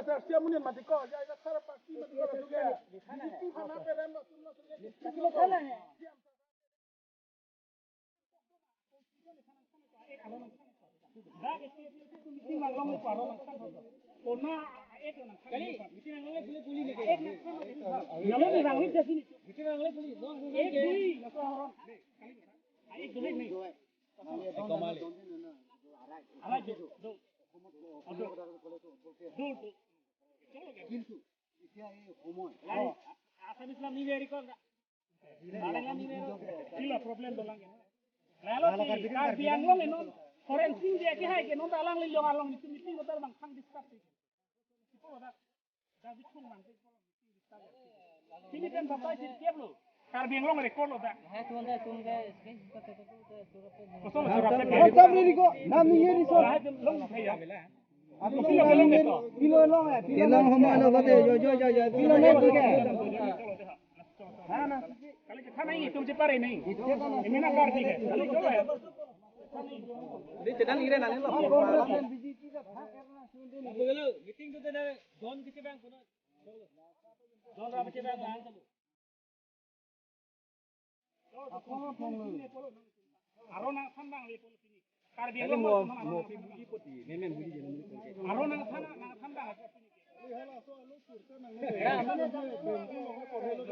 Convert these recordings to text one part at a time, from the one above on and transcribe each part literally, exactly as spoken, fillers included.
Sir, siamunin mati ko, ya, ya, thara party mati ko, suka. B J P khana pe rem ba, sumna suka. কিন্তু এতিয়া এই সময় Assamese lam ni very kon. Malang ni very. Sila problem dolang. Lalo si Karbi Anglong enon foreign sing dia ke hai ke non alangli long along ni meeting kotor bang khang discuss. Sini kan bapak sini kiap lo. Karbi Anglong record lo dak. Hai, tun deh, tun deh, इसके, इसका तो, तो, तो, तो, तो, तो, Kosong surat pe. Kosong ni ko, nam ni ye ni so. Hai, long saya. Ako pilo, pilo, pilo. Pilo long hai, pilo long. Pilo long hai, pilo long. Pilo long hai. Ha na. Kali ke thana hi, tum chepare nahi. Ye mena karbi hai. Kali ke hai. Di chedang ire nani lo. Meeting tu tena don kiche bang kono. Don ra kiche bang. Aro nangthan bang le polo sini. Karbi Anglong mo, mo pi buji poti, memen buji jeno mo. Aro nangthan, nangthan bang.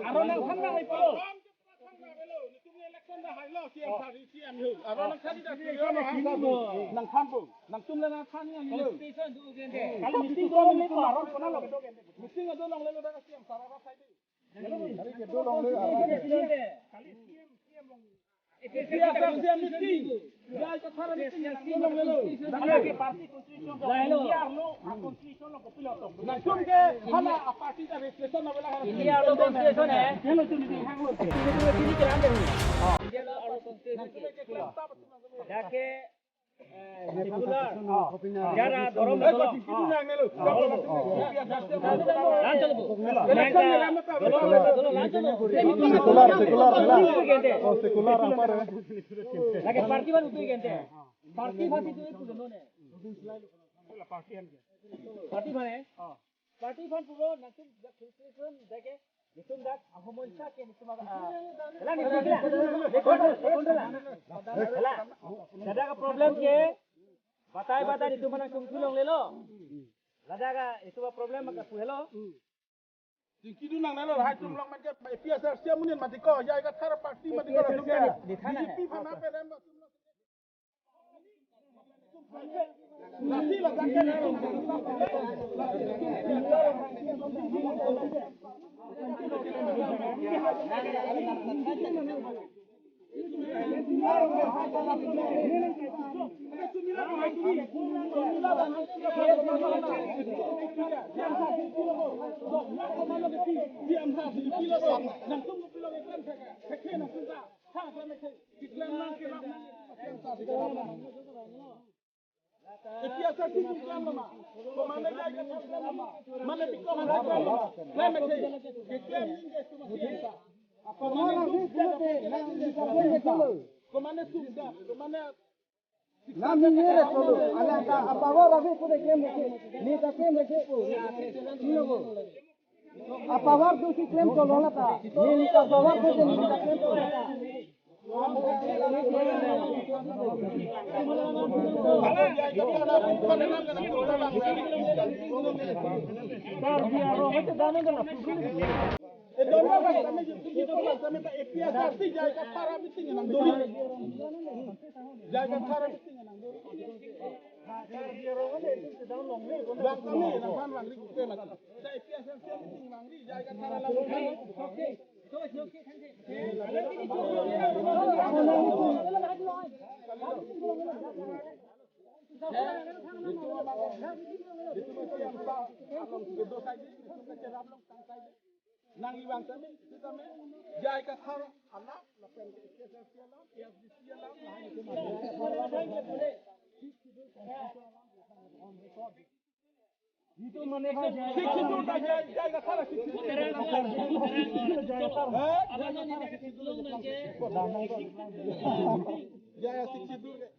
Aro nangthan bang le polo. Election da hai lo, C M thari, C M ho. Aro nangthan da nangthan po. Nangtum le nangthan ni lo. Kali meeting do le polo, aro kona lo. Meeting do long le lo da C M thara ra sai. Jara dorom dorom. Lan chalo bo. Lan chalo bo. Dorom dorom lan chalo. Secular, secular, secular. Gente. Oh, secular apa ya? Lagi party baru tu gente. Party pasi tu itu dulu ne. Party mana? Party aphan puro nangtum dak filtration dake, nangtum dak ahomon sa ke nangtum aga, ah, ela nangtum ela. Ela. Ladak ke problem ke, batai batai nangtum mana tum tulong lelo. Ladak ke itu problem ke pu helo. Tingki du nang nalo, hai tum long man ke, A P H L C amunin mati ko, ya ka thara party mati ko, tum ke. B J P aphan na pe rem ba tum lo. A P H L C atum klemlo ma? Komatne jai kethar klemlo ma? Mane piko mane klemlo ma? Klem mete. Keklem ningje atum asi anta. Komatne atum klem mete. Komatne atum klem. Komatne Nam ni nere solo. Ala ta apower ave pure klem mete. Ne ta klem mete. Sino ko. Apower tu si klem solo la ta. Ne ne ta apower tu ne ta klem solo. Nang iwan tame, tame, jai kathar alam, lapen ke S S C alam, S D C alam, lahai itu mah. Itu mane ba jai. Sixth Schedule ta jai, jai kathar, Sixth Schedule. Eh? Jai, Sixth Schedule.